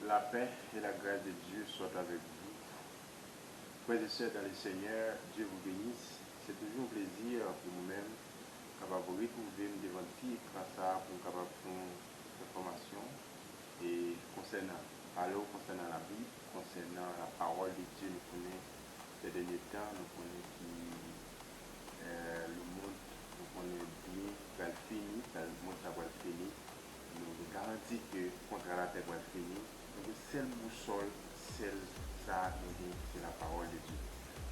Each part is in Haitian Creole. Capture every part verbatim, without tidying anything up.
La paix et la grâce de Dieu soient avec vous. Frères et sœurs dans le Seigneur, Dieu vous bénisse. C'est toujours un plaisir pour nous-mêmes capable de retrouver devant ti écran ça pour nous capable faire une information et concernant, parler concernant la Bible, concernant la parole de Dieu, nous connaît ces derniers temps, nous connaît qui euh, le monde, nou konnen byen, pral fini, pral, mond sa pral fini. Nou gen garanti ke kontra latè pral fini. Nou gen sèl bousòl, sèl sa nou gen, se la parole de Dieu.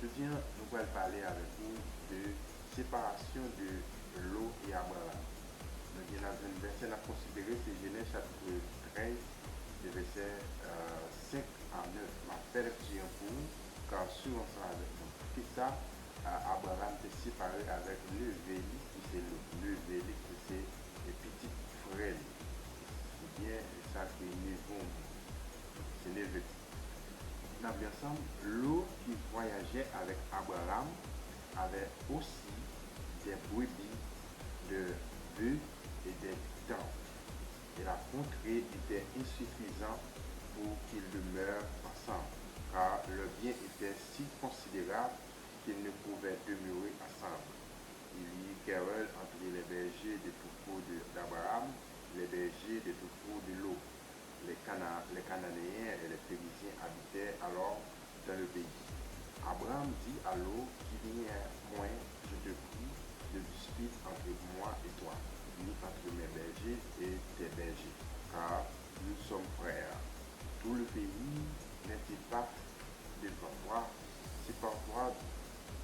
Jodi a, nou pral pale avèk ou de séparation de Lot et Abraham. Nou gen la jwenn vèsè n ap konsidere, se Jenèz chapit trèz, de vèsè euh, cinq à neuf. M ap fè lekti an pou ou, ka swiv ansanm avèk nou. Poukisa Abraram te separe avèk neve li ki se Lot. Neve li ki se pitit frè li. Ebyen, sa ki neve yon moun. Se neve. N ap li ansanm. Lot qui voyageait avec Abraham avait aussi des brebis, des bœufs et des tentes. Et la contrée était insuffisante pour qu'ils demeurent ensemble, car leurs biens étaient si considérables qu'ils ne pouvaient demeurer ensemble. Il y eut querelle entre les bergers des troupeaux d'Abraham et les bergers des troupeaux de Lot. Les, Cana, les Cananéens et les Phéréziens habitaient alors dans le pays. Abraham dit à Lot, qu'il n'y ait point, je te prie, de dispute entre moi et toi, ni entre mes bergers et tes bergers, car nous sommes frères. Tout le pays n'est-il pas devant toi? Sépare-toi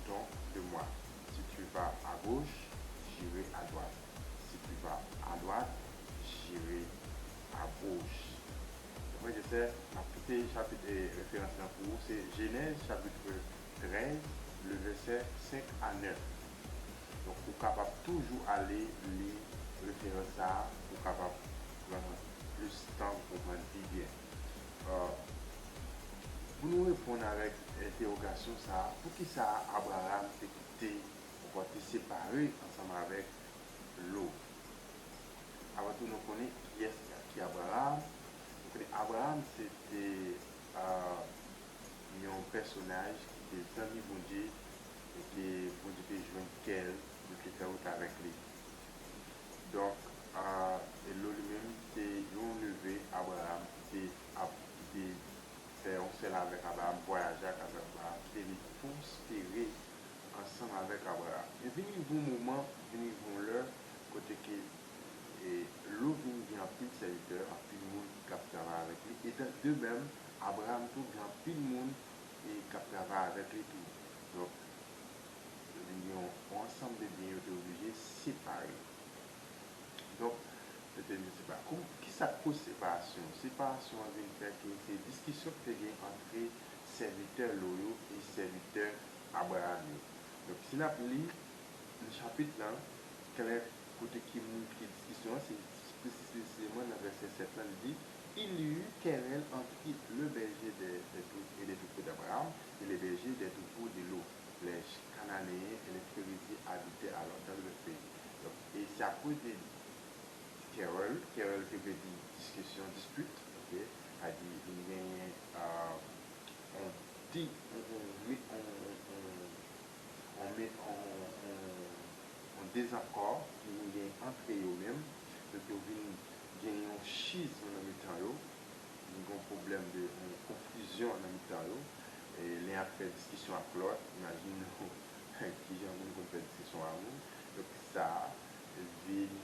donc de moi. Si tu vas à gauche, j'irai à droite. Si tu vas à droite, j'irai à gauche. Frè e sè, n ap kite chapit e referans lan pou ou, se Jenèz chapit trèz, le vèsè senk a nèf. Donk, ou kapab toujou ale li referans sa a, ou kapab pran plis tan pou konprann pi byen. Pou nou reponn avèk entèwogasyon sa a, poukisa Abraram te kite, oubyen te separe ansanm avèk Lo? Avan tou, nou konnen kiyès ki Abraram. Nou konnen Abraram se te yon pèsonaj ki te zanmi Bondye e ke Bondye te jwenn kè l, li te fè wout avèk li. Donk, Lo li menm te yon neve Abraram ki te ap, ki te fè yon sèl avèk Abraram, vwayaje ak Abraram, ki te vin pwospere ansanm avèk Abraram. Men vin rive yon moman, vin rive yon lè kote ke e, Lo vin gen anpil sèvitè, anpil moun k ap travay avèk li. E de, de menm, Abraram tou gen anpil moun e k ap travay avèk li tou. Donk, yo vin gen yon, yon ansanm de byen yo te oblije separe. Donk, yo te vin separe. Kòm, ki sa k koz separasyon? Separasyon an vin fè ke se diskisyon ki te gen antre sèvitè Lo yo e sèvitè Abraram yo. Donk, si n ap li nan chapit lan, klè kote ki moun ki diskisyon an, se presizeman nan vèsè sèt lan, li di, Il y eut querelle entre le berger des, des trou- et des troupeaux d'Abraham et les bergers des troupeaux de Lot. Les Cananéens et les Phéréziens habitaient alors dans le pays. Donk, e se akoz de kèrèl, kèrèl ki vle di diskisyon, dispit, oke, sa di vin genyen yon di, yon, yon, yon, yon, yon, yon, yon dezakò ki vin gen antre yo menm, donk yo vin gen yon chizm nan mitan yo, vin gen yon pwoblèm de yon konfizyon nan mitan yo, e len ap fè diskisyon ak lòt, imajine w kijan moun konn fè diskisyon ak moun, donk sa vin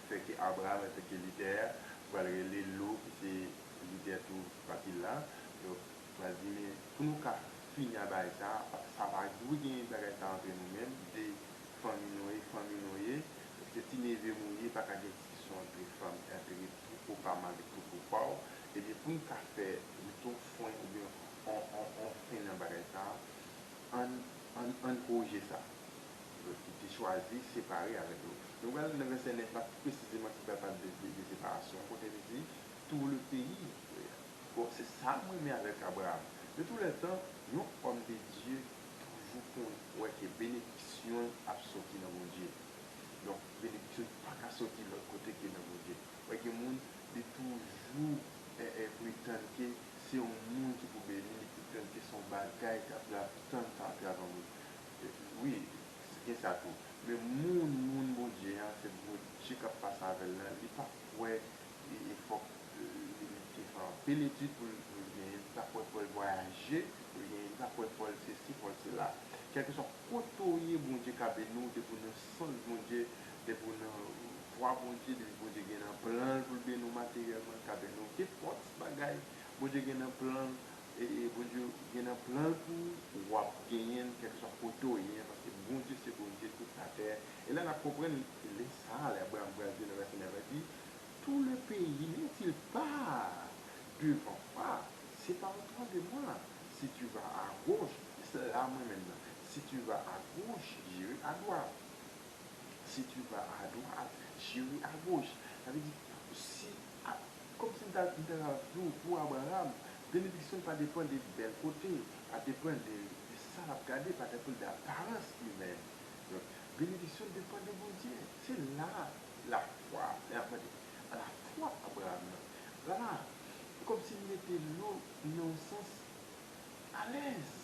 fè ke Abraram, antanke lidè, pral rele Lo, ki se lidè tou pati l la. Donk, pral di, men, pou nou ka fini ak bagay sa, sa pa dwe gen bagay sa antre nou menm, de fanmi nou ye, fanmi nou ye, se ti neve m ou ye, pa ka gen diskisyon antre fanmi, antre twoupo pa m avèk twoupo pa w. Ebyen, pou nou ka fè, mete yon fwen oubyen yon, yon, yon fen nan bagay sa, ann, ann, ann korije sa. Donk, li te chwazi separe avèk Lo. Nou pral nan vèsè nèf la, pi presizeman, ki pral pale de, de, de separasyon. Kote li di, tout le pays. Bon, se sa m renmen avèk Abraram. De tous les temps, yon òm de Dye toujou konn wè ke benediksyon ap soti nan Bondye. Donk, benediksyon pa ka soti lòt kote ke nan Bondye. Wè gen moun, li toujou, e, e, pou li Se yon moun ki pou beni, li pou tann ke se yon bagay k ap, l ap tann sa atravè yon moun. E, wi, gen sa tou. Men moun, moun Bondye an, se Bondye k ap pase avè l la. Li pa kwè e, e fòk e, li, li te fè anpil etid pou l, pou l genyen. Li pa kwè fò l vwayaje pou l genyen. Li pa kwè fò l sesi, fò l sela. Kèlkeswa kote w ye, Bondye ka beni w depi w nan sans Bondye, depi w nan vwa Bondye, depi Bondye gen nan plan l pou l beni w materyèlman, l ka beni w. Kenpòt bagay Bondye gen nan plan l, e, e Bondye gen nan plan l pou w, w ap genyen l, kèlkeswa kote w ye, paske Bondye se Bondye tout latè. E la n ap konprann, lè sa a, lè Abraram pral di nan vèsè nèf la, di, Tout le pays n'est-il pas devant toi? Sépare-toi de moi. Si tu vas à gauche, se la mwen menm nan. Si tu vas à gauche, j'irai à droite. Si tu vas à droite, j'irai à gauche. Sa vle di, si, a, kòmsi m ta, m ta di w pou Abraram, benediksyon pa depann de bèl kote, pa depann de, de sa l ap gade, pa depann de aparans imèn. Donk, benediksyon depann de Bondye. Se la lafwa, lafwa Abraram nan. La, kòmsi l mete l nan yon sans alèz.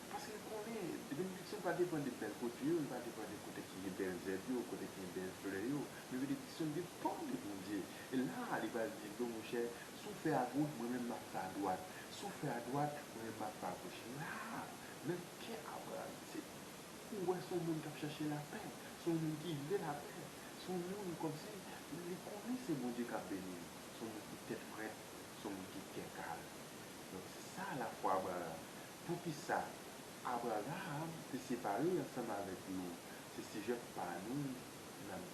Paske l konnen, benediksyon pa depann de bèl kote yo, li pa depann de kote ki gen bèl zèb yo, kote ki gen bèl flè yo, men benediksyon depann de Bondye. E la, li pral di l, monchè, si w fè agoch, mwen menm m ap fè adwat. Si w fè adwat, mwen menm m ap fè agoch. La, nan kè Abraram, se, ou wè se yon moun k ap chache lapè, se yon moun ki vle lapè, se yon moun kòmsi li konnen se Bondye k ap beni l, se yon moun ki tèt frèt, se yon moun ki kè kal. Donk, se sa lafwa Abraram. Poukisa Abraram te separe l ansanm avèk Lo? Se sijè pa nou n ap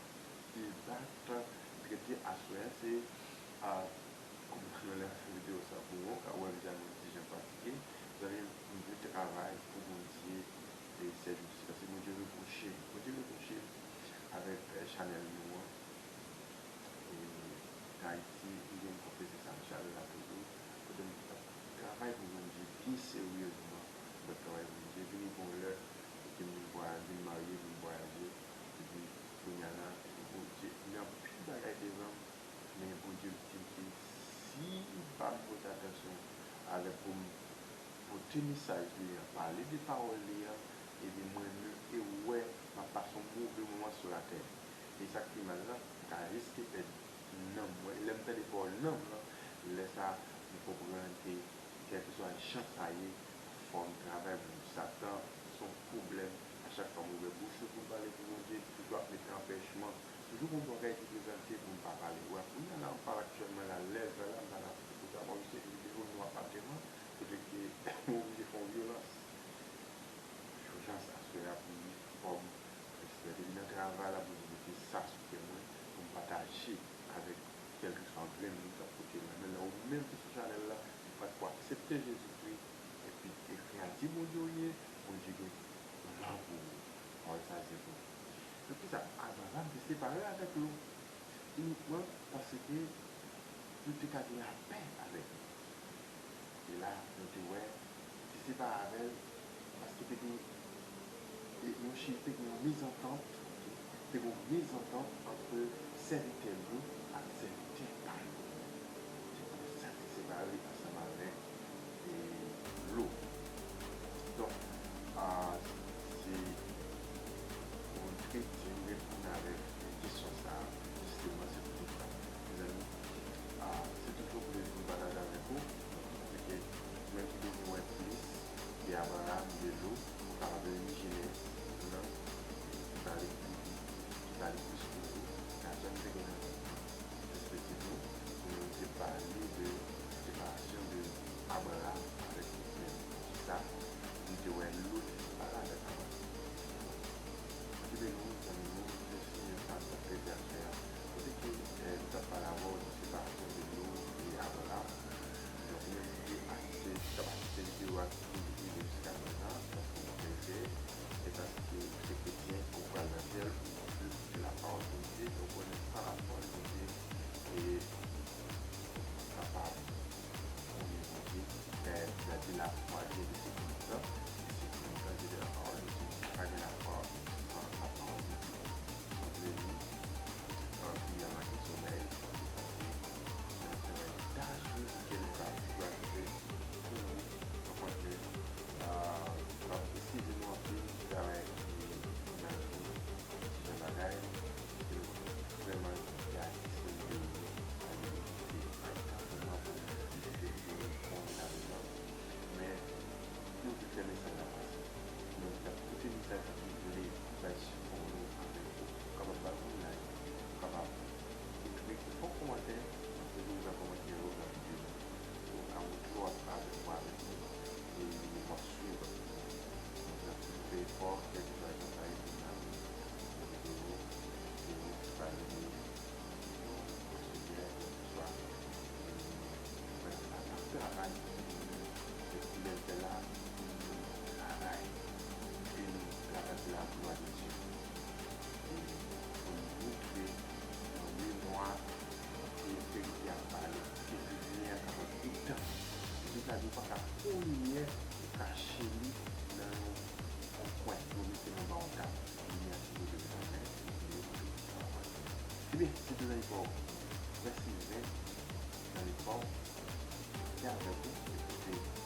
debat, trete aswè a, se, a, kòman nou lè fè videyo sa pou mwen, ka wè vizaj mwen ti jan fatige. Zanmi m, m vle travay pou Bondye, e, sèjousi, paske Bondye repwoche, Bondye repwoche avèk, e, chanèl nou an. E, Ayiti, m gen konfese sa, m chale la toujou. Kote m t ap travay pou Bondye byen seryezman, m t ap travay pou Bondye, vini gon lè, kote m vin vwayaje, vin marye, vin vwayaje, epi kounye a la, Bondye, m gen anpil bagay devan m, men Bondye di m ke si m pa pote atansyon avèk pou m pote mesaj li an, pale de pawòl li an, ebyen mwen menm, e wè, m ap pase yon move moman sou latè. E sa k pi mal la, m ka riske pèd nanm mwen. E lè m tande pawòl nanm lan, lè sa a, m konprann ke kèlkeswa jan sa ye, fò m travay pou m. Satan se yon pwoblèm. A chak fwa m ouvè bouch mwen pou m pale pou Bondye, li toujou ap mete anpèchman. Toujou gon bagay ki prezante pou m pa pale. Wè, kounye a la, m pale aktyèlman la, lè sa la, m pale avèk ou, sa, bon, misye, li devan nou apatèman, kote ke m oblije fè yon vyolans. Ijans aswè a pou m fòm, paske lè depi nan travay la, Bondye mete sa sou kè mwen pou m pataje avèk kèlkeswa grenn moun k ap koute m nan. Men lè ou menm ki sou chanèl la, ou pa t ko aksepte Jezikri, epi, epi a di Bondye w ye, Bondye gen plan pou ou. Pawòl sa se pou ou. Donk, kisa? Abraram te separe avèk Lo inikman paske pou l te ka gen lapè avèk li. E la, nou te wè, li te separe avè l paske te gen e yon chi-, te gen yon mezantant, ok? Te gen yon mezantant ant sèvitè Lo ak sèvitè pa Lo. Se pou sa l te separe ansanm avèk, e, Lo. Donk, a, se pou m trete, reponn avèk kesyon sa a, jisteman, se poutèt sa. Mezanmi, a, se toujou yon plezi pou m pataje avèk ou, paske mwen ki bezwen wè plis de Abraram, de Lo, pou kapab elimine Jenèz lan, ki pale, ki pale plis toujou, sa jan m te gen nan tèt mwen. Paske Ebyen, se tou zanmi pa w, Prensivè, zanmi pa w, ki avèk ou, epi se